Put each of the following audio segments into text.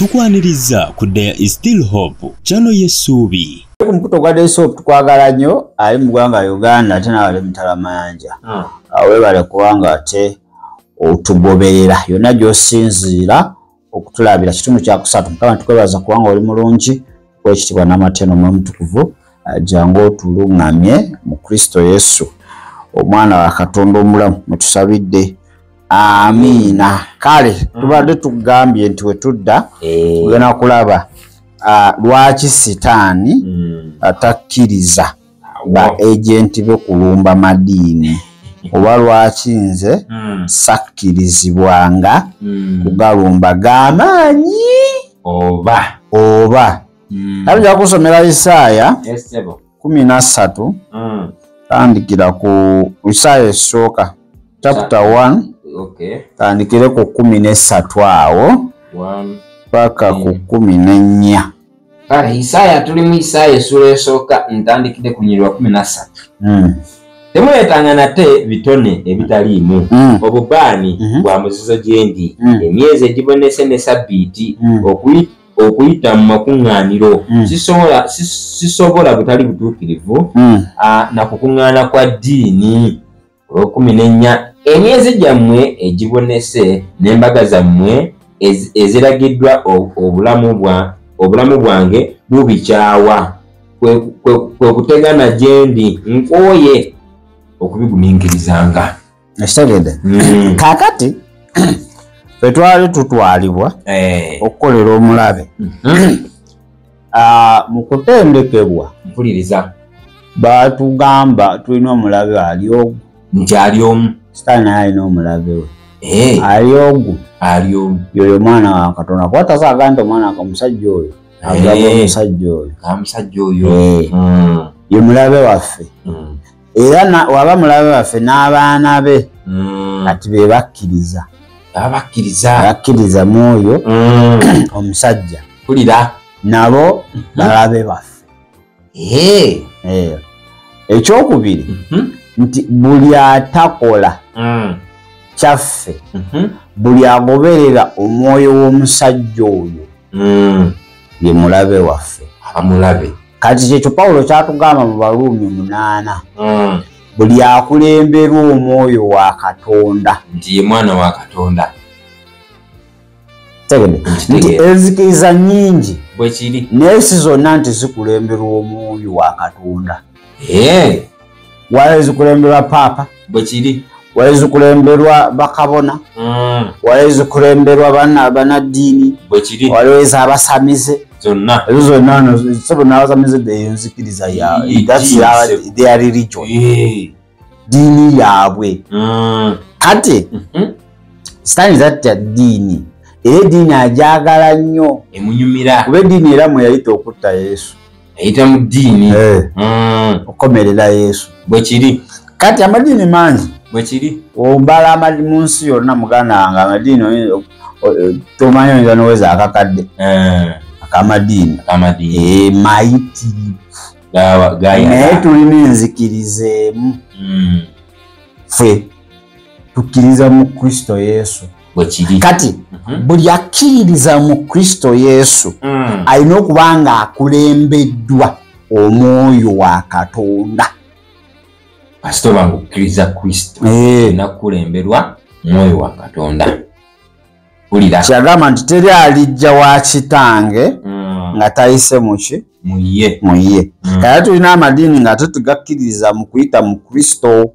Tukwaniriza ku There is Still Hope, channel y'essuubi. Ku mukutu gwa There is Hope tukwagala nnyo ali mu ggwanga Uganda ate n'abali mu Mutalamayanja. Weebale kubanga ate otugoberera yonna gy'osinziira okutulabira kitundu kya kusatu. Mukama tukwebaza kubanga oli mulungi, kwekitiibwa n'amatendo Omwoyo Omutukuvu, jangu otuluŋŋamye mu Kristo Yesu omwana wa Katonda omulamu mwe tusabidde, amiina. Kale tubadde tugambye nti we tudda tugenda kulaba lwaki Sitaani atakkiriza ba agent be kulumba madiini, oba lwaki nze sakkirizibwanga kugalumba g'amaanyi oba oba nja kusomera Isaaya Yes, sebo. 13, tandikira ku Isaaya esooka chapter 1, tandikire ku 13 awo One. paka ku 14. Kale Isaaya, tuli mu Isaaya essuula esooka, ntandikidde ku lunyiriri lwa 13. Temuleetanga nate bitone ebitaliimu, obubaani bwa muzizo gye ndi, emyezi egibonese ne sabbiiti, okuyita mu makuŋŋaaniro. Sisobola butali butuukirivu na kukuŋŋaana kwa ddiini. Olwokumi n'ennya, emyezi gyammwe egibonese n'embaga zammwe eziragiddwa, obulamu bwange bubikyawa. Kwe kutegana gye ndi, nkooye okubigumiikirizanga. Ekitegedde? Kaakati ffe twali tutwalibwa okukolera omulabe. Mu kutendekebwa Mpuliriza. batugamba tulina omulabe ali ogu. Nti ali omu. Sitaani naye alina omulabe we ali ogu. Ali omu. Yoyo mwana wa Katonda, kuba tasaaga nti omwana wa omusajja oyo agaba omusajja oyo. Omusajja oyo. Ye mulabe waffe, era waba mulabe waffe n'abaana be kati be bakkiriza. Abakkiriza. Bakkiriza mu oyo omusajja. Mpulira. Nabo balabe baffe. Ekyokubiri nti buli atakola kyaffe, buli agoberera omwoyo w'omusajja oyo ye mulabe waffe. Abamulabe. Kati kyekyo Pawulo kyatugamba mu Baluumi 8, buli akulemberwa omwoyo wa Katonda nti ye mwana wa Katonda. Tegedde nti Nkitegeera. enzikiriza nnyingi, Bwe kiri. naye si zonna nti zikulemberwa omwoyo wa Katonda. Waliwo ezikulemberwa paapa, Bwe kiri. waliwo ezikulemberwa bakabona, waliwo ezikulemberwa banaddiini, Bwe kiri. waliwo ez'abasamize. Zonna. Ezo zonna no sebo n'abasamize eyo nzikiriza yaabwe. That's their religion, ddiini yaabwe. Kati Sitaani tatta ddiini, era eddiini agyagala nnyo. Emunyumira. Kuba eddiini era mwe yayita okutta Yesu. Eyita mu ddiini. Okukomerera Yesu. Bwe kiri. Kati amadiini mangi. Bwe kiri. Ombala mu nsi yonna, muganda wange, amadiini tomanyi oyinza noweza akakadde akamadiini. Akamadiini. Mayitirivu. Gayala. Naye tulina enzikiriza emu. Ffe tukkiriza mu Kristo Yesu. Bwe kiri. Kati buli akkiririza mu Kristo Yesu alina okuba nga akulembeddwa omwoyo wa Katonda. Kasita oba nga okkiriza Kristo, olina kukulemberwa mwoyo wa Katonda. Mpulira. Kyagamba nti teri alijja wa kitange nga tayise muki? Mu ye. Mu ye. Kale tulina amadiini nga ate tegakkiririza mu kuyita mu Kristo,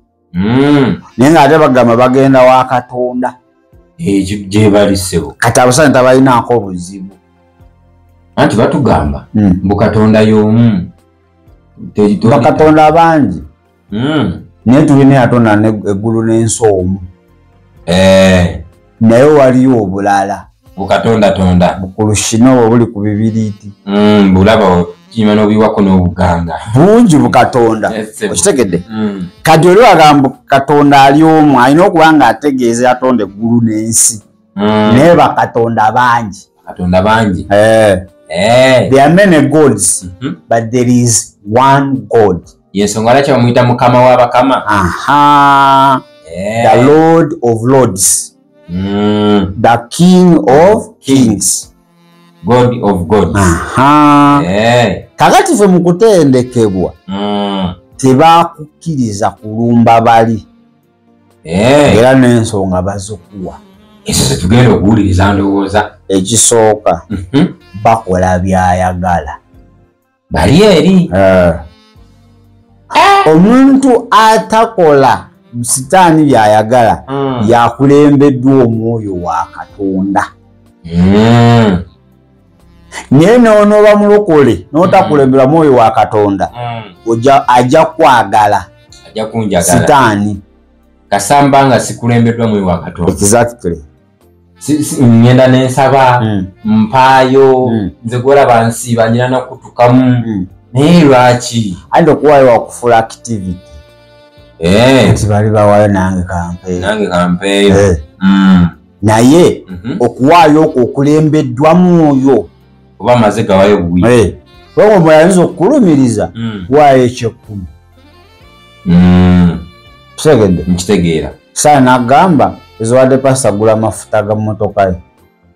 naye ng'ate bagamba bagenda wa Katonda. Gye bali, ssebo. Kati abasajja tabalinaako obuzibu. Anti batugamba mbu Katonda y'omu. Bakatonda bangi, naye tulina yatonda eggulu n'ensi omu. Naye waliyo obulala. Bukatondatonda. Bukulushina obwo buli ku bibiriiti. Bulaba kinyuma n'obiwako n'obuganga. Bungi bukatonda. Yes, sir. Okitegedde? Kati oli wagamba Katonda ali omu, alina okuba nga ategeeza yatonda eggulu n'ensi, naye bakatonda bangi. Katonda bangi. There are many gods, but there is one God. Yensonga lwaki bamuyita Mukama w'abakama. Aha. The Lord of lords, the King of kings. God of gods. Kakati ffe mu kutendekebwa tebakukkiriza kulumba bali. Era n'ensonga bazikuwa. Ezo tugenda okuwuliriza ndowooza. Ekisooka bakola byayagala. Bali eri. Omuntu atakola sitaani byayagala yakulembeddwa omwoyo wa Katonda. Naye n'onooba mulokole n'otakulembera mwoyo wa Katonda, ajja kwagala. Ajja kunjagala. Sitaani. Kasamba nga sikulembeddwa mwoyo wa Katonda. Exactly. Ngenda n'ensaba, mpaayo, nze gwolaba nsiiba ngira nakutukamu. Naye lwaki? Anti okuwaayo wakufuula activity. Nti bali bawaayo nange kampeeyo. Nange kampeeyo. Naye okuwaayo okwo okulembeddwa mwoyo. Oba amaze gawayo buwi. Kubanga omwoyo ayinza okukulumiriza waayo ekyekumi. Kitegedde? Nkitegeera. Saala n'agamba eziwadde pasita gula amafuta ga mmotoka ye.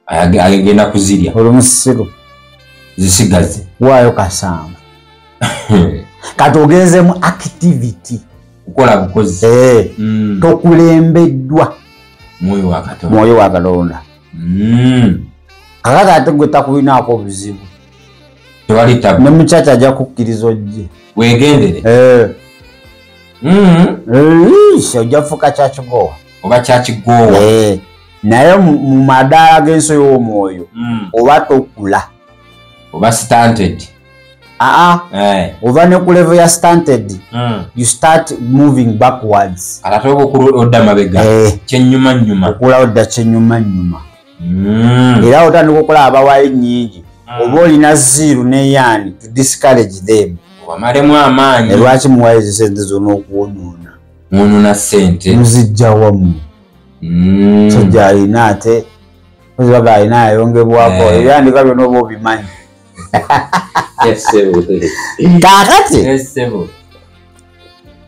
Agenda kuzirya. Oli musiru. Zisigaze. Waayo kasanvu. Kati ogenzemu activity. Kukola bukozi. Tokulembeddwa mwoyo wa Katonda. Mwoyo wa Katonda. Kakati ate gwe takulinaako obuzibu. Tewali tabu. Ne mukyakya ajja kukkiriza ojje. Weegendere. Ojja kufuuka kyakigoowa. Oba kyakigoowa. Naye mu madaala g'ensi y'omwoyo oba tokula. Oba stunted. Ova ne ku level ya stunted, you start moving backwards. Ate oba odda mabega. Kyennyuma nnyuma. Okula odda kyennyuma nnyuma. Era otandika okulaba abawaayo nnyingi. Oba olina zero ne yaani to discourage them. Obamalemu amaanyi. Lwaki muwaayo ssente zonna okwonoona? Mwonoona ssente. Muzijja wamu. Sojja alina ate ozibaga alina ayongebwako. Ebyandika byonna oba obimanyi. Kaakati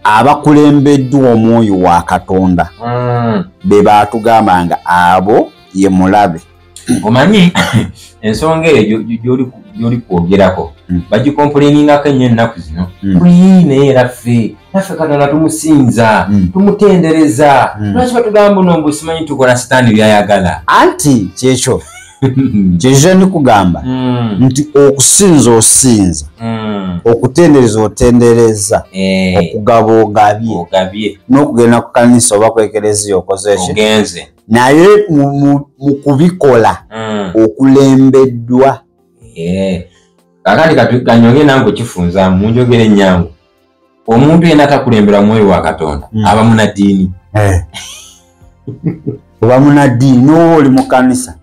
abakulembeddwa omwoyo wa Katonda be baatugamba nga abo ye mulabe. Omanyi ensonga eyo gy'oli kwogerako bagikompuleningako ennyo ennaku zino. Naye era ffe naffe Katonda tumusinza, tumutendereza. Lwaki batugamba buno mbu simanyi tukola sitaani by'ayagala? Anti kyekyo kyekyo ndikugamba nti okusinza osinza, okutendereza otendereza, okugaba ogabye, n'okugenda ku kanisa oba ku ekereziya okoze ki? Ogenze. Naye mu kubikola okulembeddwa. Kakati kanyonge nange okifunza mu njogera ennyangu. Omuntu yenna atakulembera mwoyo wa Katonda aba munnaddiini. Oba munnaddiini n'oba oli mu kanisa.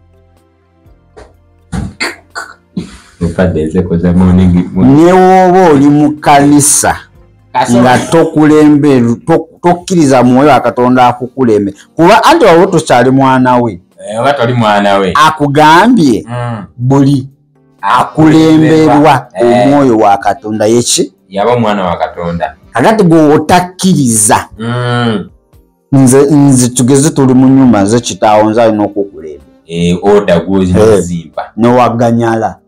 Ne w'oba oli mu kanisa nga tokulemberwa, tokkiriza mwoyo wa Katonda akukulembe. Kuba anti waba tokyali mwana we. Oba toli mwana we. Akugambye buli akulemberwa omwoyo wa Katonda yeki? Yaba omwana wa Katonda. Kakati gwe otakkiriza. Nze tugeze tuli mu nnyumba nze kitaawo nze alina okukulemba. Oda gw'ozimba. Nowaganyala.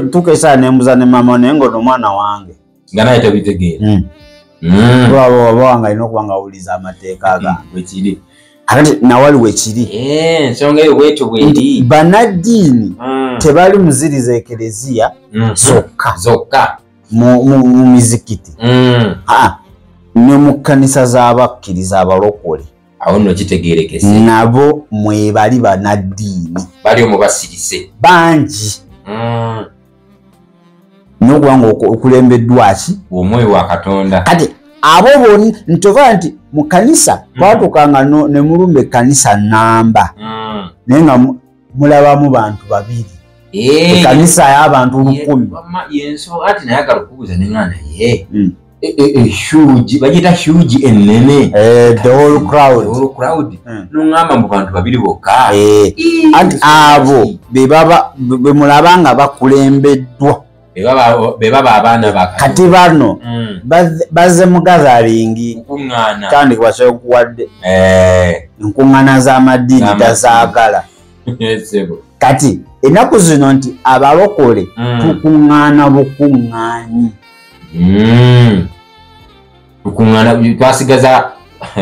Ntuuka esaala nembuza ne maama naye ng'ono omwana wange. Nga naye tabitegeera. Oba wange alina okuba nga awuliriza amateeka gange. Wekiri. Akati nawali wekiri. Ensonga eyo bwetyo bweri. Bannaddiini tebali muziriza ekereziya zokka. Zokka. Mu mizikiti. Ne mu kkanisa z'abakkiriza abalokole. Awo nno kitegeerekese. Nabo mwebali bannaddiini. Bali omwo basirise. Bangi. N'okuba nga okulembeddwa ki? Omwoyo wa Katonda. Kati abo bonna ntova nti mu kanisa twatuukanga ne mulumba ekkanisa nnamba. Naye nga mulabamu bantu babiri. Ekkanisa y'abantu 1000. Y'ensonga ati nayagala okubuuza ne ŋŋamba naye. Huge, bagiyita huge ennene. The whole crowd. The whole crowd. N'oŋŋamba mu bantu babiri bokka. Anti abo be baba be mulaba nga bakulembeddwa. Be baba abaana ba Katonda. Kati bano bazze mu gathering. Nkuŋŋaana. Tandikibwa kyekuwadde. Enkuŋŋaana z'amaddiini tazaagala. Kati Ennaku zino nti abalokole tukuŋŋaana bukuŋŋaanyi. Tukuŋŋaana twasigaza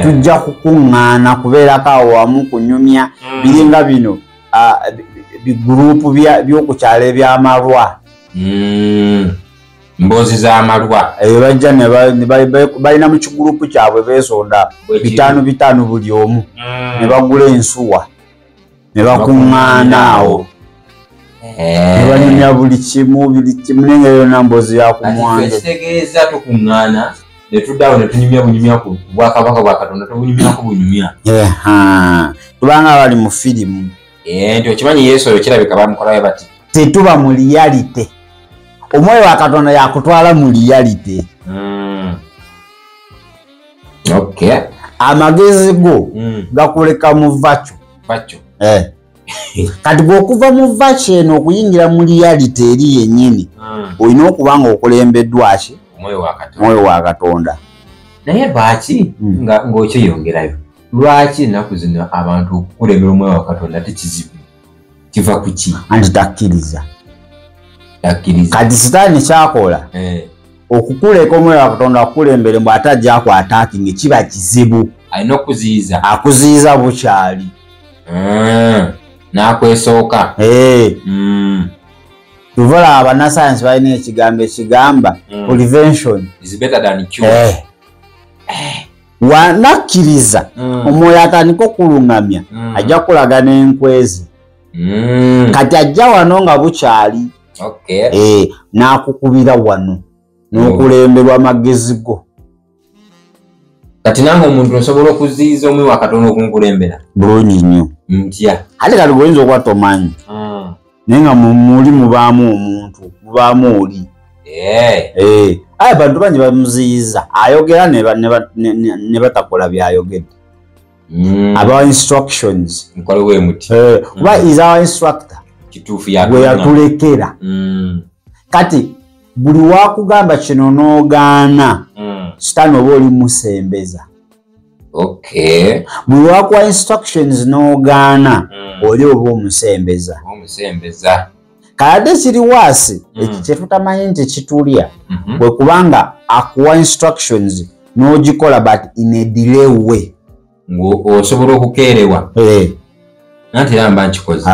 tujja kukuŋŋaana kubeerako awo wamu kunyumya biringa bino bigurupu by'okukyalo ebyamalwa. Mboozi z'amalwa. Bajja balina mu kigurupu kyabwe beesonda 5 5 buli omu ne bagula ensuwa ne bakuŋŋaana awo ne banyumya buli kimu naye nga yonna mboozi ya ku mwanjo. Kitegeeza tukuŋŋaana ne tuddawo ne tunyumya bunyumya ku bwakabaka bwa Katonda, tubunyumyako bunyumya. Tubanga bali mu firimu. Nti okimanyi Yesu oyo kirabika bamukolayo bati. Tetuba mu reality. Omwoyo wa Katonda yakutwala mu reality. Okay. Amagezi go gakuleka mu vacho. Vacho. Kati bw'okuva mu vacho eno okuyingira mu reality eri yennyini, olina okuba nga okulembeddwa ki? Omwoyo wa Katonda. Naye lwaki ng'okyeyongerayo? Lwaki ennaku zino abantu okukulembera omwoyo wa Katonda tekizibu? Kiva ku ki? Anti takkiriza. Kati Sitaani kyakola okukuleka omwoyo wa Katonda akukulembere mbu ate ajja akwataakinge kiba kizibu. Alina okuziyiza. Akuziyiza bukyali. N'akwesooka. Tuvola abannasayansi balina ekigambo ekigamba prevention is better than cure. Wanakkiriza omwoyo atandika okuluŋŋamya ajja kulaga n'enkwezi. Kati ajja wano nga bukyali. N'akukubira wano n'okulemberwa amagezi go. Kati nange omuntu nsobola okuziyiza omwoyo wa Katonda okunkulembera? Bulungi nnyo. Ntya? Ate kati gwoyinza okuba tomanyi. Naye nga muli mubaamu omuntu, mubaamu oli. Aye abantu bangi bamuziyiza. Ayogera ne batakola by'ayogedde. Abawa instructions. Nkole we muti. Kuba is our instructor. Kituufu gwe yatulekera. Kati buli wakugamba kino n'ogaana, Sitaani oba oli musembeza. Okay. Buli wakuwa instructions n'ogaana, oli oba omusembeza. Omusembeza. Kale kiri waasi, ekyo kye tutamanyi nti kitulya, bwe kubanga akuwa instructions n'ogikola but in a delay way. Osobola okukeerewa. Nanti era mba nkikoze.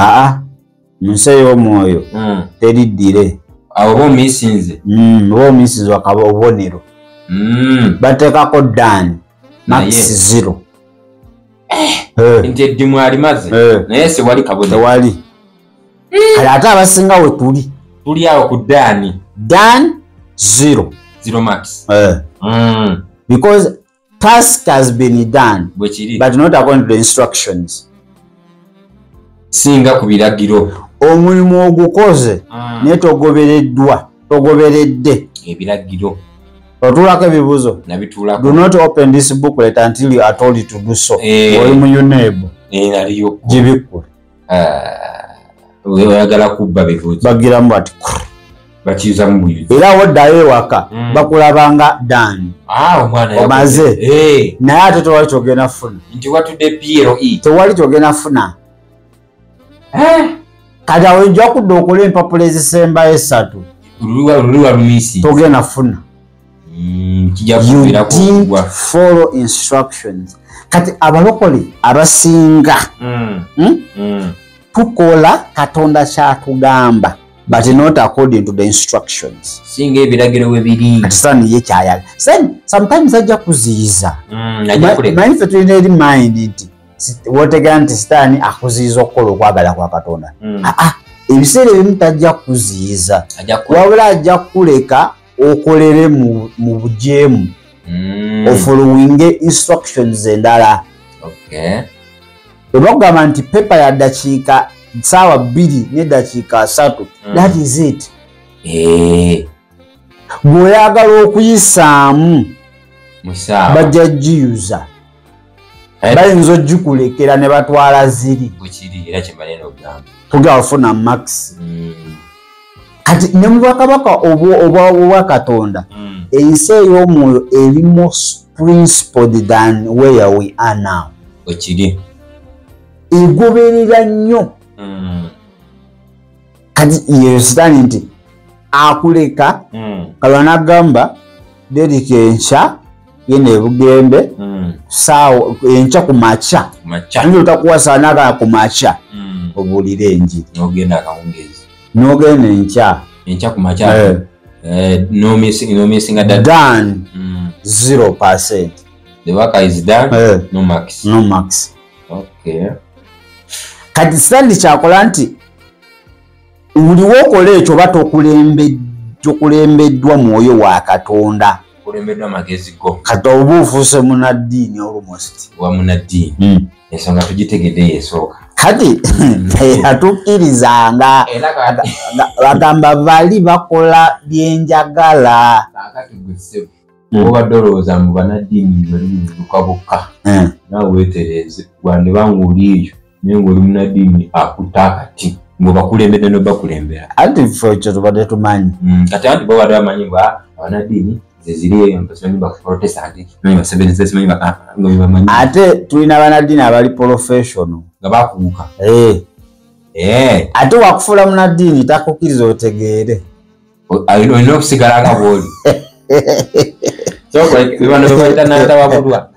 Mu nsi ey'omwoyo teri delay. Awo oba omisinze. Oba omisinze wakaba obubonero. Bateekako done. Max 0. Nti eddimu alimaze. Naye sewali kabonero. Tewali. Kale ate abasinga we tuli. Tuli awo ku done. Done 0. 0 max. Because task has been done, but not according to the instructions. Singa ku biragiro. Omulimu ogukoze naye togobereddwa, togoberedde ebiragiro. Otuulako ebibuuzo. Nabituulako. Do not open this booklet until you are told to do so. Oli mu UNEB. Naliyo. Gibikkule. Oyagala kubba bibuuzo. Bagiramu bati. Bakiyizamu buyuzi. Era woddayo ewaka bakulabanga done. Omwana omaze. Naye ate tewali kyogenda funa. Nti watudde PLE. Tewali kyogenda funa. Kati awo ojja kudda okola empapula ezisembayo 3. Luli walumisi. Togenda funa. You didn't follow instructions. Kati abalokole abasinga tukola Katonda kyatugamba, but not according to the instructions. Singa ebiragiro we biri. Kati Sitaani ye kyayagala. Sometimes ajja kuziyiza. Manyi ffe tulina eri mind nti wotegera nti Sitaani akuziyiza okukola okwagala kwa Katonda. Ebiseera ebimu tajja kuziyiza. Wabula ajja kukuleka okolere mu bujeemu. Ofollowinge instructions endala. Bwe bakugamba nti pepa ya ddakiika 2 ne 3 that is it. Bw'oyagala okuyisaamu bajja giyuza. Bayinza ogikulekera ne batwala ziri. Togenda kufuna max. Kati ne mu bwakabaka obwa Katonda, ensi ey'omwoyo eri more principled than where we are now. Ekiri. Egoberera nnyo. Kati ye sitaani nti akuleka kalwana gamba Derrick enkya genda ebugembe saawa enkya ku makya nti otakuwasa naga ku makya obuulire enjiri n'ogenda akawungeezi n'ogenda enkya enkya ku makya no missing a done 0%. The worker is done, no marks. No marks. Okay. Kati sitaani kyakola nti buli w'okola ekyo oba tokulembeddwa mwoyo wa Katonda. Kulembeddwa magezi go. Kati oba ofuuse munnaddiini almost. Wa munnaddiini. Ensonga tugitegedde esooka. Kati atukkirizanga bagamba bali bakola byenjagala. Kaakati gwe ssebo obadde olowooza mbu bannaddiini bali mu dduka bokka. Naawe weetereeze wandiba ng'oli eyo naye ng'oli munnaddiini akutte akati ng'obakulembedde n'obakulembera. Anti ffe ekyo tubadde tumanyi. Kati anti bo badde bamanyi ngu abannaddiini ze ziri simanyi ba Protestant, simanyi ba Seventh, simanyi ba nga bye bamanyi. Ate tulina bannaddiini abali professional. Nga bakuguka. Ate wakufuula munnaddiini takukkiriza otegeere. Olina okusigala nga bw'oli. Bano be bayita nantababulwa.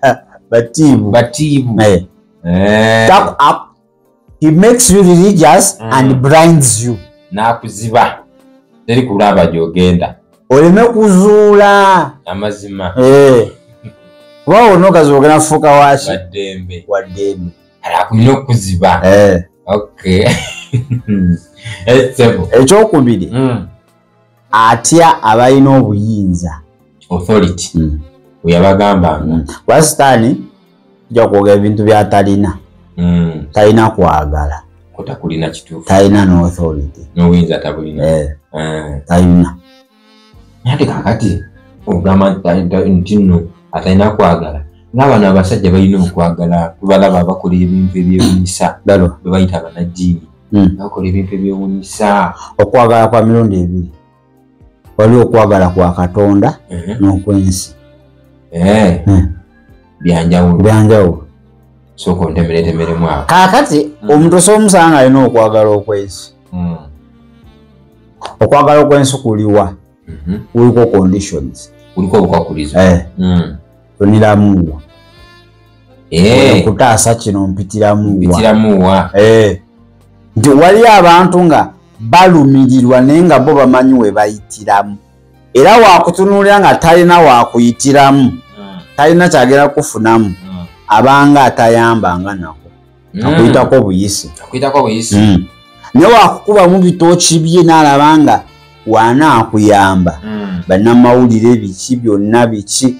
Batiibu. Batiibu. He makes you religious and blinds you. N'akuziba. Teri kulaba gy'ogenda. Oleme kuzuula. Amazima. Kuba onokazi ogenda kufuuka waki? Waddembe. Waddembe. Akulina okuziba. Okay. Ekyokubiri. Atya abalina obuyinza. Authority. Bwe yabagambanga. Kuba sitaani tujja kwogera ebintu by'atalina. Talina kwagala. Takulina kituufu. Talina no authority. N'obuyinza tabulina. Talina. Ate kaakati ogamba nti nno atalina kwagala. N'abano abasajja balina okwagala tubalaba bakola ebintu ebyewuunyisa. Be bayita bannaddiini. Bakola ebintu ebyewuunyisa. Okwagala kwa mirundi ebiri. Waliwo okwagala kwa Katonda n'okw'ensi. Byanjawulo. Byanjawulo. Sooka ontemeretemeremu awo. Kaakati omuntu osobola omusanga alina okwagala okw'ensi. Okwagala okw'ensi kuliwa? Kuliko conditions. Kuliko obukwakulizo. Toniramuwa. Okutaasa kino mpitiramuwa. Mpitiramuwa. Nti waliyo abantu nga balumirirwa naye nga bo bamanyi we bayitiramu. Era wakutunuulira nga talina wakuyitiramu. Talina kyagenda kufunamu. Abanga atayambanga nako. Akuyitako buyisi. Akuyitako buyisi. Naye wakukubamu bitooki bye n'alaba nga wanaakuyamba. Bannamawulire biki byonna biki.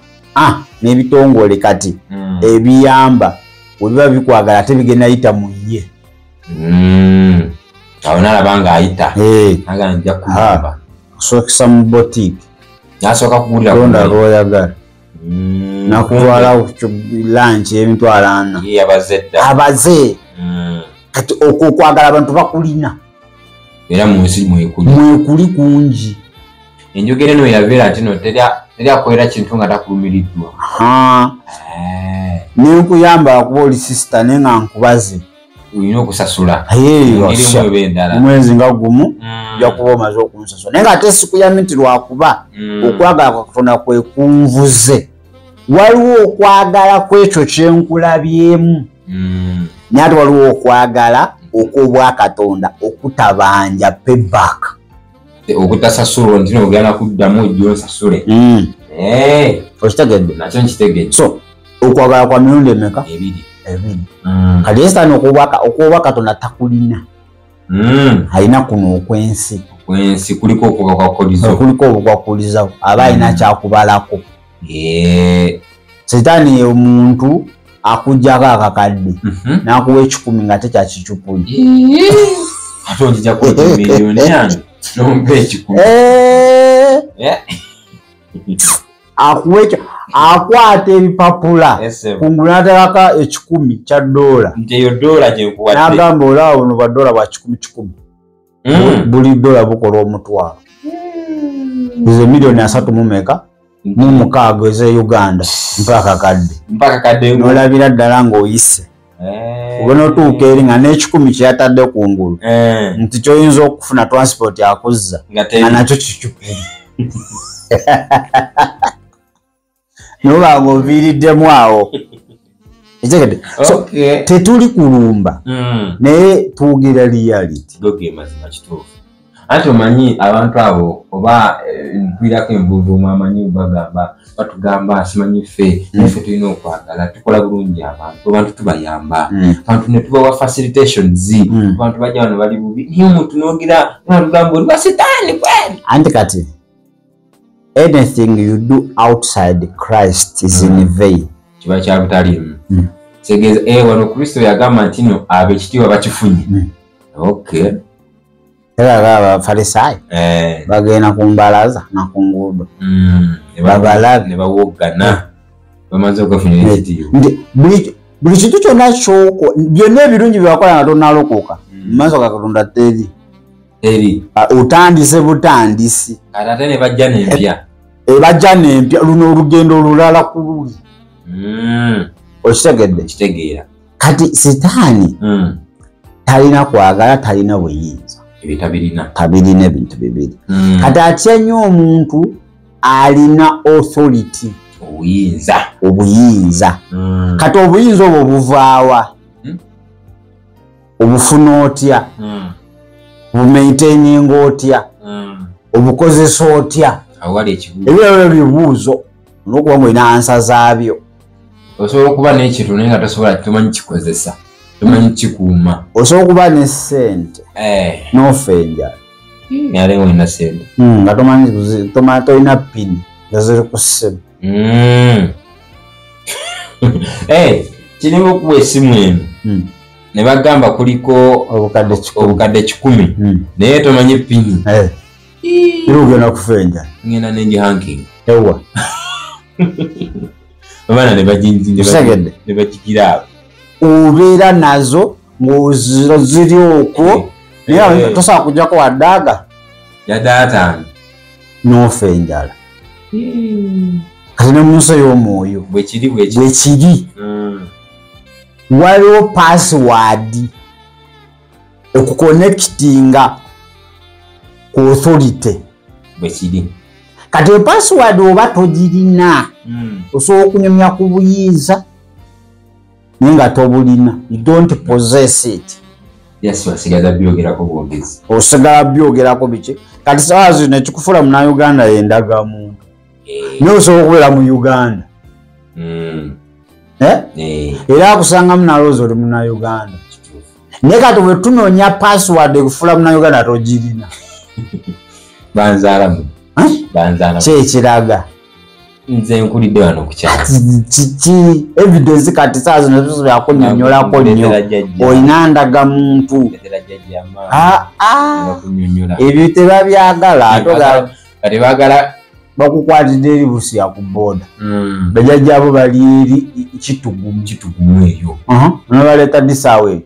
N'ebitongole kati ebiyamba bwe biba bikwagala ate bigenda yita mu ye. Awo n'alaba ng'ayita. Agamba nja kuyamba. Osookesa mu boutique. N'asooka kugulira londa lw'oyagala. Nakutwala lunch emitwalo 4. Ye abaze dda. Abaze. Kati okwo okwagala abantu bakulina. Era mu nsi mwekuli. Mwekuli kungi. Enjogera eno yabeera nti no teri akolera kintu nga takulumiriddwa. Ne nkuyamba kuba oli sister naye nga nkubaze. Olina okusasula. Omwezi nga gumu ojja kuba omaze okunsasula. Naye ng'ate sikuyamye nti lwakuba okwagala kwa Katonda kwe kunvuze. Waliwo okwagala kw'ekyo kye nkulabyemu. Naye ate waliwo okwagala okw'obwakatonda okutabanja payback. Okutasasulwa nti n'ogenda kuddamu ojja onsasule. Okitegedde? Nakyo nkitegedde. So okwagala kwa mirundi emeka? Ebiri. Ebiri. Kati sitaani okw'obwakatonda takulina. Alina kuno okw'ensi. Okw'ensi kuliko okubakwakulizo. Kuliko obukwakulizo. Aba alina kyakubalako. Sitaani omuntu akuggyako akakadde n'akuwa 10 nga tekyakicupuli. Ate onjija kuwa miliyoni yange n'ompa 10. Akuwa ekyo akwata ebipapula kungulu n'ateekako 10 kya $. Nti eyo $gye nkuwadde. N'agamba olaba buno bwa $bwa 10 10. Buli $bukola 10,000. Ezo miliyoni 30 mu meka? Mu 6 ez'e Uganda mpaka kadde. Mpaka kadde. N'olabira ddala ng'oyise. Ogenda otuuka eri nga n'ekikumi kyeyatadde ku ngulu nti kyoyinza okufuna transport akuzza nga nakyo kikikumi noba nga oviiriddemu awo. So, tetuli kulumba naye twogera reality. Go mazima kituufu. Anti omanyi abantu abo oba nkwirako envuvu amanyi bagamba batugamba simanyi ffe naffe tulina okwagala tukola bulungi abantu tubayamba abantu ne tubawa facilitations abantu bajja wano bali bubi naye omuntu n'ogira batugamba oli wa sitaani kweli. Anti kati anything you do outside Christ is in vain. Kiba kya butaliimu. Kitegeeza wano Kristo yagamba nti no ab'ekitiibwa bakifunye. Okay. Era Abafalisaayo bagenda ku mbalaza na ku nguudo babalabe ne bawoggana bamaze okufunira ekitiibwa. Nti buli kintu kyonna ky'oko byonna ebirungi bye wakola nga tonnalokoka mu maaso ga Katonda teri. Teri. Otandise butandisi. Kati ate ne bajja n'empya. Bajja n'empya luno olugendo olulala ku luli. Okitegedde? Kitegeera. Kati Sitaani talina kwagala, talina buyinza. Tabirina. Tabirina ebintu bibiri. Kati atya nnyo omuntu alina authority. Obuyinza. Obuyinza. Kati obuyinza obwo buvaawa? Obufuna otya? Bumaintaininga otya? Obukozesa otya? Awali ekibuuzo. Ebyo ebibuuzo olw'okuba ng'olina ansa zaabyo. Osobola okuba n'ekintu naye nga tosobola tomanyi kikozesa. Tomanyi kikuuma. Osobola okuba ne ssente n'ofa enjala. Ate ng'olina ssente. Nga tomanyi tolina pini nga ziri ku ssimu. Kirimu okuwa essimu eno. Ne bagamba kuliko obukadde 100 naye tomanyi pini. Era ogenda kufa enjala. Ngenda nengihanking. Ewa. Abaana ne bagigira awo. Obeera nazo ng'oziro ziri okwo naye tosobola kuggyako waddaaga. Yadde ataano. N'ofa enjala. Kati ne mu nsi ey'omwoyo. Bwe kiri. Bwe kiri. Waliwo password okuconnectinga ku authority. Bwe kiri. Kati password oba togirina osobola okunyumya ku buyinza naye nga tobulina. You don't possess it. Yes, osigala byogerako bwogezi. Osigala byogerako biki? Kati saawa zino ekikufuula munnayuganda y'endagamuntu. Naye osobola okubeera mu Uganda. Era akusangamu nalowooza oli munnayuganda. Naye kati bwe tunoonya password ekufuula munnayuganda togirina. Banzaalamu. Banzaalamu. Ki ekiraga? Nze nkulidde wano ku kyalo. Kiki evidence kati saawa zino tusobola kunnyonnyolako nnyo. Olina ndagamuntu. Ebyo tebabyagala. Kati baagala bakukwatidde eri Busia ku booda. Bajjajjaabo bali eri Kitugumu. Kitugumu eyo. Nabaleeta ddi ssaawa eyo?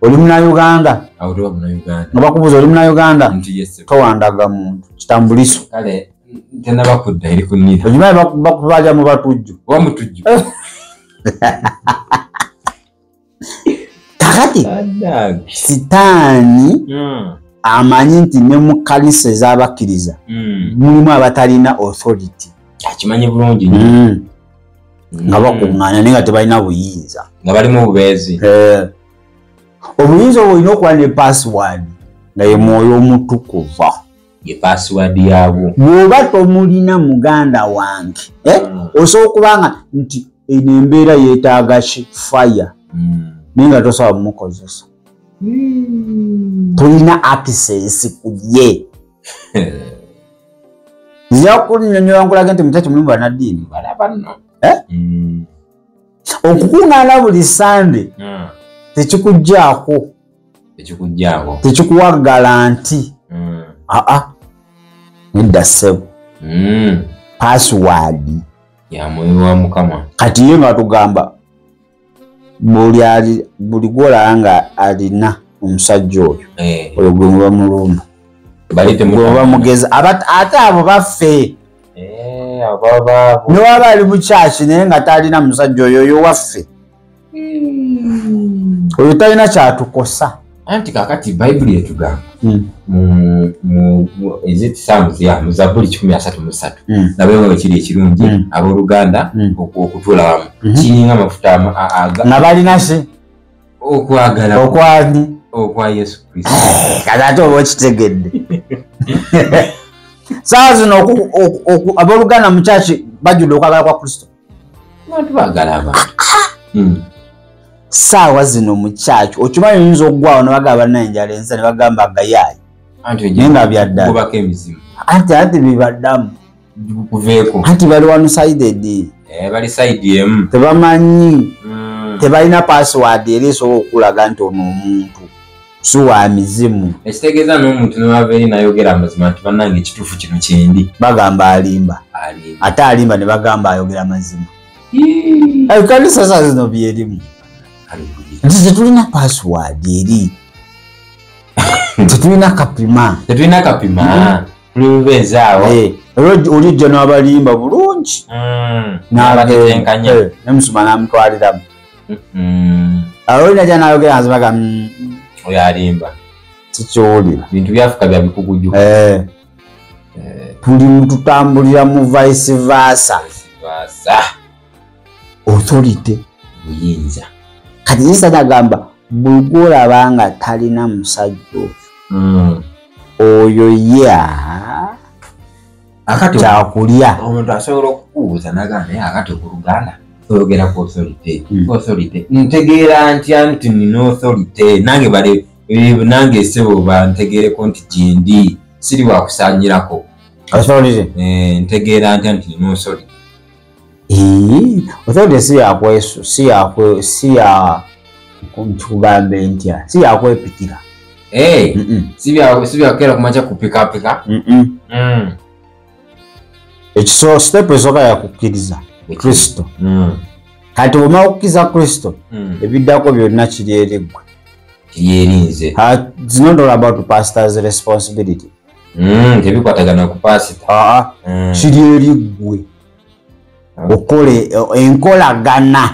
Oli munnayuganda? Awo toba munnayuganda. Nga bakubuuza oli munnayuganda? Towa ndagamuntu. Kitambuliso. Kale tennaba kudda eri ku nnira. Okimanyi bakubalya mu batujju. Oba mutujju. Kakati Sitaani amanyi nti ne mu kkanisa ez'abakkiriza mulimu abatalina authority. Akimanyi bulungi nnyo. Nga bakuŋŋaana naye nga tebalina buyinza. Nga balimu obubeezi. Obuyinza obwo olina okuba ne password nga ye Mwoyo Omutukuvu. Ye password yaabwo. Bw'oba tomulina muganda wange, osobola okuba nga nti eno embeera yeetaaga ki fire naye nga tosobola kumukozesa. Tolina access ku ye. Nzija kunnyonnyola nkulage nti mu kyaki mulimu bannaddiini. Balaba nno. Okukuŋŋaana buli Sande tekikuggyaako. Tekikuggyaako. Tekikuwa galanti. Nedda ssebo. Password ya Mwoyo wa Mukama. Kati ye nga tugamba buli gw'olaba nga alina omusajja oyo oyo gwe muba mulumba. Gwe mugezi ate abo baffe. Ne waba ali mu kyaki naye nga talina musajja oyo oyo waffe. Oyo talina kyatukosa. Anti kakati Bayibuli etugamba mu Zabbuli 133 nabeewo ekiri ekirungi abooluganda okutuula wamu kiringa amafuta nga balina ki okwagala okwani okwa Yesu Kristo. Kati ate oba okitegedde. Saawa zino abooluganda mu kyaki bajjudde okwagala kwa Kristo. Abantu baagala abantu. Saawa zino mu kyaki okimanyi oyinza okugwawo ne bagamba bannaye enjala ensa ne bagamba gayaayi. Naye nga bya ddala. Anti bibaddamu. Anti bali one sided. Bali side emu. Tebamanyi. Tebalina password era esobola okulaga nti ono omuntu si wa mizimu. Ekitegeeza n'omuntu n'ava eri n'ayogera amazima nti bannange ekituufu kino kyendi. Bagamba alimba. Ate alimba ne bagamba ayogera amazima. Ekkanisa saawa zino byerimu. Nti tetulina password eri. Tetulina kapima. Tetulina kapima. Tuli bubeezi awo. Era olijja n'abalimba bulungi. N'abatetenkanya. Ne musuma n'amutwaliramu. Awo olina gy'anaayogera amazima ga oyo alimba. Sikiwulira. Bintu byafuka bya bikuguju. Tuli tutambulira mu vice versa. Authority. Buyinza. Kati Yesu agamba buli gw'olaba nga talina musajja oyo. Oyo ye Akati kyakulya. Omuntu asobola okukubuuza n'agamba naye akati ku Luganda oyogera ku authority. Authority. Ntegeera ntya nti nina authority nange bale nange ssebo bantegeereko nti gyendi siri wakusaanyirako. Authority. Ntegeera ntya nti nina authority. Authority si yakwesu si yakwe si ya nkugambe ntya si yakwepikira. Si byakera kumakya kupikapika. Ekiso step esooka yakukkiriza Kristo. Kati bw'omala okukkiriza Kristo ebiddako byonna kiri eri ggwe. Kiri eri nze. It's not all about pastor's responsibility. Tebikwatagana ku pastor. Kiri eri ggwe. Okole enkolagana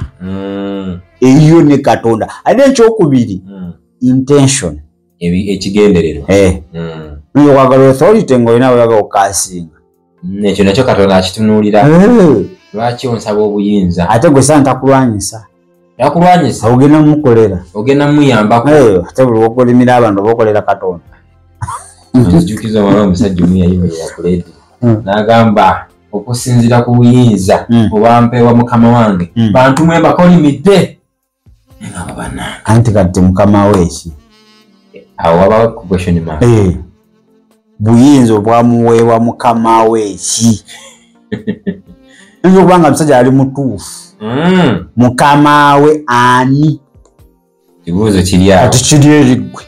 eyo ne Katonda. Ate ekyokubiri intention. Ekigendererwa. Okwagala authority ng'olina oyagala okukasinga. Ekyo nakyo Katonda akitunuulira. Lwaki onsaba obuyinza? Ate gwe santa takulwanyisa. Takulwanyisa. Ogenda mumukolera. Ogenda muyambako. Ate buli lw'okolimira abantu oba okolera Katonda. Nzijukiza waliwo omusajja omu yayimirira ku leediyo n'agamba okusinziira ku buyinza obwampeebwa mukama wange bantu mwe mbakolimidde. Ngamba bannange. Anti kati mukama we ki? Awo wabawo question mark. Buyinza obwamuweebwa mukama we ki? Oyinza okuba nga musajja ali mutuufu. Mukama we ani? Kibuuzo kiri awo. Kati kiri eri ggwe.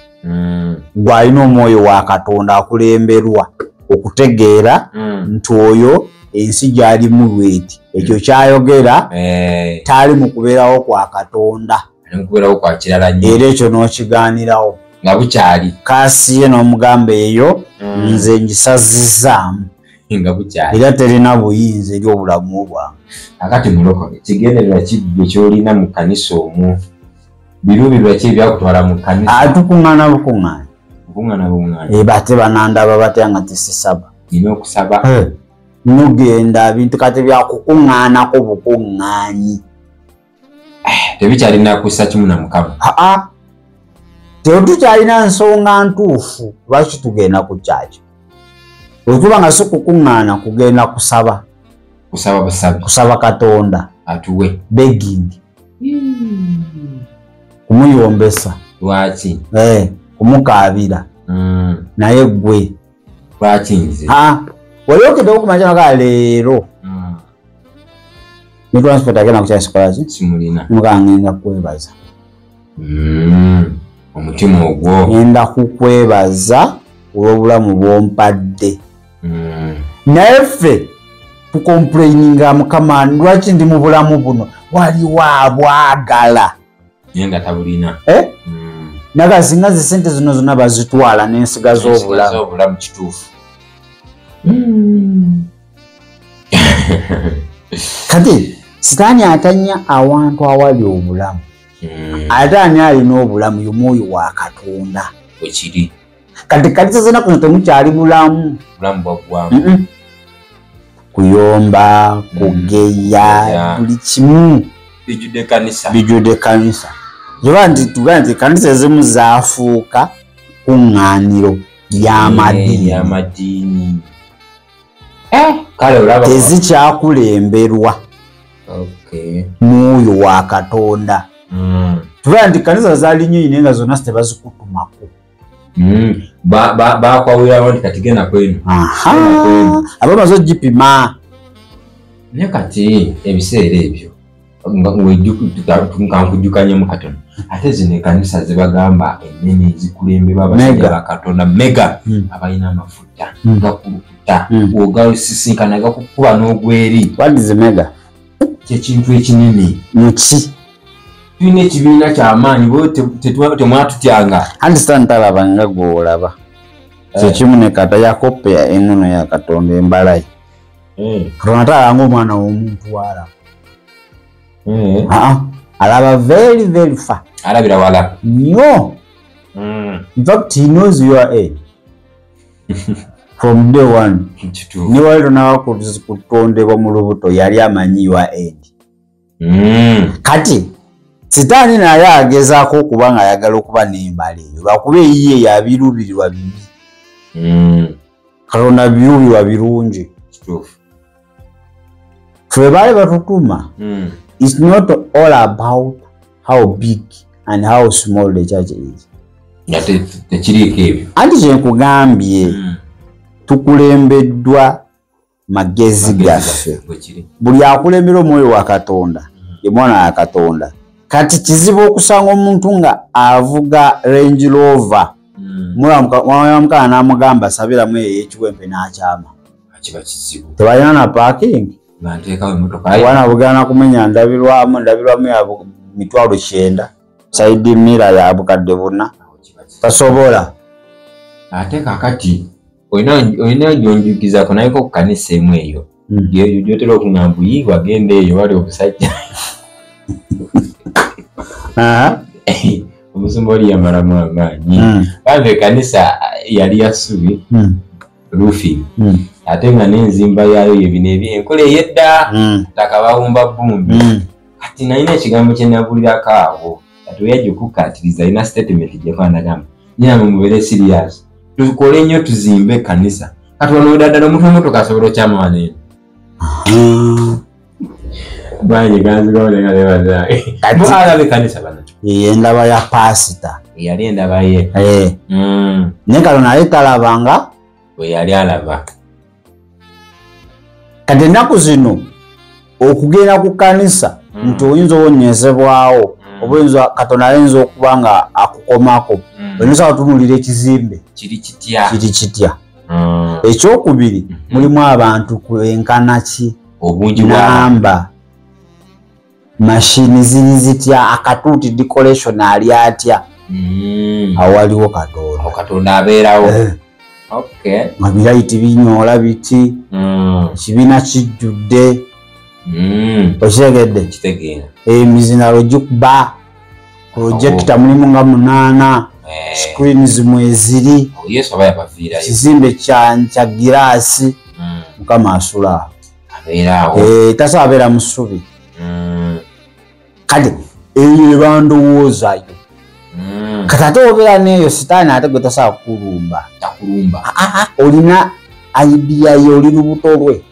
Ggwe alina omwoyo wa Katonda akulemberwa okutegeera nti oyo ensi gy'alimu bw'eti. Ekyo ky'ayogera tali mu kubeerawo kwa Katonda. Ali mu kubeerawo kwa kirala nnyo. Era ekyo n'okigaanirawo. Nga bukyali. Kaasi ye n'omugamba eyo nze ngisazizzaamu. Nga bukyali. Era terina buyinza eri obulamu bwange. Akati mulokole kigendererwa ki ggwe ky'olina mu kkanisa omwo? Biruubirirwa ki ebyakutwala mu kkanisa? Tukuŋŋaana bukuŋŋaana. Kukuŋŋaana bukuŋŋaana. Bate banandaba batya nga tesisaba. Nina okusaba. Nogenda bintu kati byakukuŋŋaanako bukuŋŋaanyi. Tebikyalina kussa kimu na Mukama. Tetukyalina nsonga ntuufu lwaki tugenda ku kyaki. Bwe nga si kukuŋŋaana kugenda kusaba. Kusaba busabi. Kusaba Katonda. Atuwe. Begging. Kumuyombesa. Lwaki? Kumukaabira. Naye ggwe. Lwaki nze? Wali okedde okumanya nga leero. Ne transport agenda ku kyaki sikola ki? Simulina. Mugamba ngenda kukwebaza. Omutima ogwo. Ngenda kukwebaza olw'obulamu bw'ompadde. Naye ffe tukomplaininga Mukama lwaki ndi mu bulamu buno waliwo abwagala. Naye nga tabulina. Naga singa zi ssente zino zonna bazitwala n'ensigaza obulamu. Obulamu kituufu. Kati Sitaani atanya awantu awali obulamu. Ate ani alina obulamu? Y'omwoyo wa Katonda. Bwekiri. Kati kanisa z'ennaku zino temukyali bulamu. Bulamu bwaggwamu. Kuyomba, kugeya, buli kimu bijjudde kanisa. Bijjudde kanisa. Yoba nti tugaa nti kanisa ezimu zaafuuka kuŋŋaaniro ly'amadiini. Kale olaba tezikyakulemberwa mwoyo wa Katonda. Tugaa nti kanisa zaali nnyo naye nga zonna tebazikutumako. Bakwawulirawo nti kati genda kwenu. Abamaze ogipima. Naye kati ebiseera ebyo kankujjukanyemu katono, ate zino ekkanisa zebagamba ennene ezikulemberwa abasajja ba Katonda mega abalina amafuta gakulukuta, ogasisinkana gakukuba n'ogweri. What is mega? Kyekintu ekinene. Muki? Tulina ekibiina kyamaanyi, bo temwatutyanga. Anti sitaani talaba nga gw'olaba. Kyekimu ne kata yakopa ennono ya Katonda embalayi. Katonda talaba ng'omwana w'omuntu w'alaba. Alaba very very far. Alabira wala. No. In fact, he knows your age. From day one. Ne wali tonaba kutondebwa mu lubuto yali amanyi your age. Kati Sitaani naye agezaako okuba nga ayagala okuba n'embala eyo, lwakuba eyiye yabiruubirirwa bibi. Katonda biruubirirwa birungi. Ffe baali batutuma. It's not all about how big and how small the church is. Tekiriiko ebyo. Anti kye nkugambye, tukulembeddwa magezi gaffe. Buli akulembera omwoyo wa Katonda ye mwana wa Katonda. Kati kizibu okusanga omuntu nga avuga Range Rover, mwana mukana n'amugamba sabiramu eyo ey'ekiwempe n'akyama. Kiba kizibu. Tebalina na parking. Wana bugana kumenya ndabirwamu ya 900,000 saidi mira ya bukadde buna tasobola. Ate kakati olina gyonjukizako naye ko ku kanisa emu eyo gyotera okungamba yiwa genda eyo wali obusajja. Omusumba oli yamalamu amaanyi. Bambi ekkanisa yali ya ssubi roofing, ate nga n'enzimba yaayo yebino enkola ey'edda, ttaka bawumba bbumbi. Kati nalina ekigambo kye nabulirako awo, kati we yajja okukkaatiriza alina statement gye nagamba, nyamwe mubeere serious, tukole nnyo tuzimbe ekkanisa. Kati wano ddala omuntu w'emmotoka asobola okyama wano eno. Bangi ganzigwawo naye nga neebaza. Bo alaba ekkanisa bano. Endaba ya paasita. Yali endaba ye. Naye kano naye talabanga bwe yali alaba. Kati ennaku zino okugenda ku kkanisa nti oyinza owonyezebwawo, oba oyinza Katonda ayinza okuba nga akukomako, oyinza otunuulira ekizimbe kiri kitya. Kiri kitya. Ekyokubiri, mulimu abantu kwenkana ki, obungi namba, mashini ziri zitya, akatuuti decoration ali atya. Awaliwo Katonda. Katonda abeerawo. Nga birayiti binyoola biti, ekibiina kijjudde. Okitegedde? Emizinalo gikuba, projector mulimu nga 8, screens mweziri, ekizimbe kya giraasi. Mukama asula awo. Tasobola abeera mu ssubi. Kale eyo ebandowoozayo. Kati ate obeera n'eyo sitaani ate gwe tasobola kukulumba. Olina idea ye, oli lubuto lwe.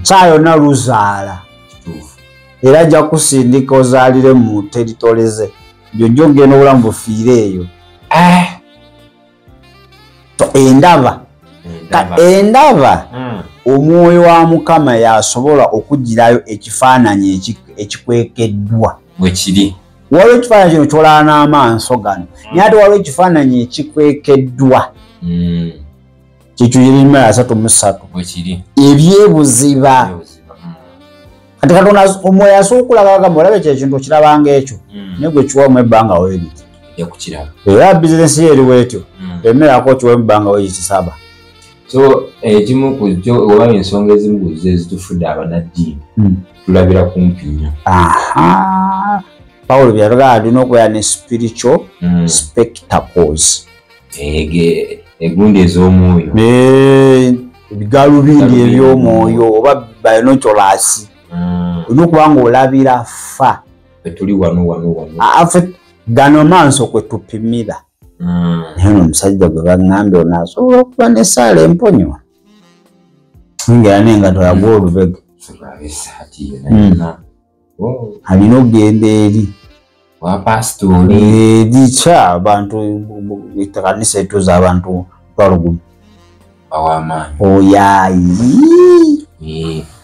Saa yonna luzaala. Era ajja kusindika ozaalire mu teritole ze. Byojja ogenda obulamu bufiire eyo. Endaba. Endaba omwoyo wa Mukama yasobola okugirayo ekifaananyi ekikwekeddwa. Bwe kiri. Waliwo ekifaananyi kino ky'olaba n'amaaso gano, naye ate waliwo ekifaananyi ekikwekeddwa. Kyekyo Yeremiya 33. Bwe kiri. Ebyebuziba. Kati Katonda omwoyo asobola okulaga agamba olabe kye kintu okirabanga ekyo, naye gwe kiwamu ebbanga weeriti. Era bizinesi ye eri bwetyo, emerako kiwamu ebbanga weeriti 7. So ekimu ku kyo oba ensonga ezimu ku zo ezitufudde abannaddiini, tulabira kumpi nnyo. Pawulo byatugamba tulina okubeera ne spiritual spectacles. Egundi ez'omwoyo. Ebigalubindi eby'omwoyo oba binoculars. Olina okuba ng'olabira fa. Tuli wano wano wano. Gano maaso kwe tupimira. Naye ono omusajja gwe baŋŋambye ono asobola okuba n'essaala emponyo. Ngera n'engatto yagwa olubege. Alina okugenda eri. Wa pasitooli. Eri kya abantu ekkanisa etuuza abantu 10,000. Aw'amaanyi. Oyayi.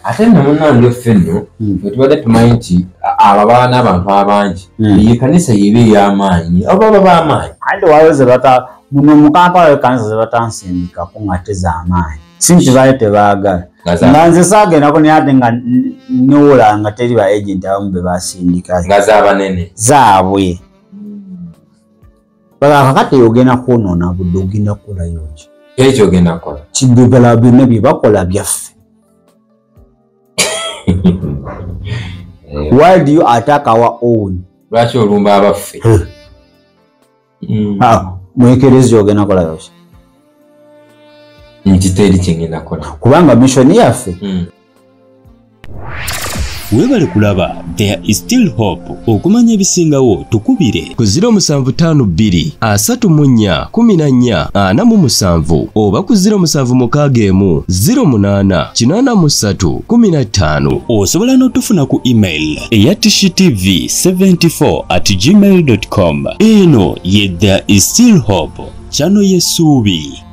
Ate nno munnange ffe nno bwe tubadde tumanyi nti abo abaana abantu abangi eyo ekkanisa yeba ey'amaanyi abo baba b'amaanyi. Ate waliwo ze bata muno mu Kampala ekkanisa ze batansindikako nga ate z'amaanyi. Si nti baali tebaagala. Nga nze saagendako naye ate nga newola nga teri ba agenti abamu be basindikayo. Nga z'abanene. Zaabwe. Kakati ogenda kwonoona budde ogenda kukolayo ki? Ekyo ogenda kukola. Kiddugala byonna bye bakola byaffe. Why do you attack our own? Lwaki olumba abaffe? Mwekerezi ogenda kukolayo ki? Nti teri kyengenda kukola. Kubanga mission yaffe. Webale kulaba There is still hope. Okumanya ebisingawo tukubire ku 0752 34 14 47 oba ku 0761 08 83 15. Osobola n'otufuna ku email eya tishitv74@gmail.com. Eno ye There is still hope, channel y'essuubi.